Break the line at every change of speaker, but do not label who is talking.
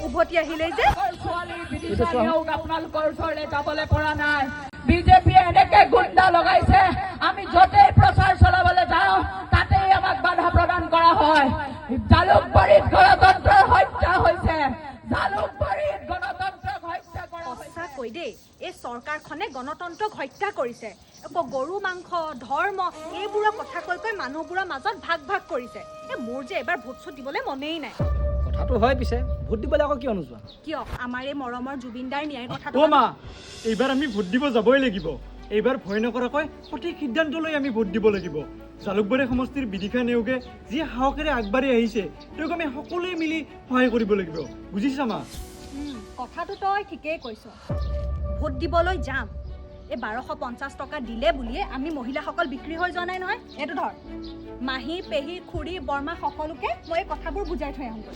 উভতি আহিলেই যে।
ছোৱালী বিদিশা নেওগ আপোনালোকৰ ওচৰলৈ যাবলৈ পৰা নাই। বিজেপিয়ে এনেকে গুণ্ডা লগাইছে, আমি য'তেই প্ৰচাৰ চলাবলৈ যাওঁ তাতেই আমাক বাধা প্ৰদান কৰা হয়। জালুকবাৰীত গণতন্ত্ৰৰ হত্যা হৈছে। জালুকবাৰীত গণতন্ত্ৰক হত্যা কৰা হৈছে।
সঁচাকৈ দেই, এই চৰকাৰখনে গণতন্ত্ৰক হত্যা কৰিছে। আকৌ গৰু মাংস, ধৰ্ম এইবোৰৰ কথা কৈ কৈ মানুহবোৰৰ মাজত ভাগ ভাগ কৰিছে। এই মোৰ যে এবাৰ ভোট চোট দিবলৈ মনেই নাই।
কথাটো হয়। পিছে ভোট দিবলৈ আকৌ কিয় নোযোৱা?
কিয়, আমাৰ এই মৰমৰ জুবিনদাৰ ন্যায়ৰ কথাটো।
অ' মা, এইবাৰ আমি ভোট দিব যাবই লাগিব। এইবাৰ ভয় নকৰাকৈ সঠিক সিদ্ধান্ত লৈ আমি ভোট দিব লাগিব। জালুকবাৰী সমষ্টিৰ বিদিশা নেওগে যি সাহসেৰে আগবাঢ়ি আহিছে, তেওঁক আমি সকলোৱে মিলি সহায় কৰিব লাগিব, বুজিছা মা?
কথাটো তই ঠিকেই কৈছ। ভোট দিবলৈ যাম। এই 1250 টকা দিলে বুলিয়ে আমি মহিলাসকল বিক্ৰী হৈ যোৱা নাই নহয়। এইটো ধৰ, মাহী, পেহী, খুৰী, বৰমা সকলোকে মই এই কথাবোৰ বুজাই থৈ আহোঁগৈ।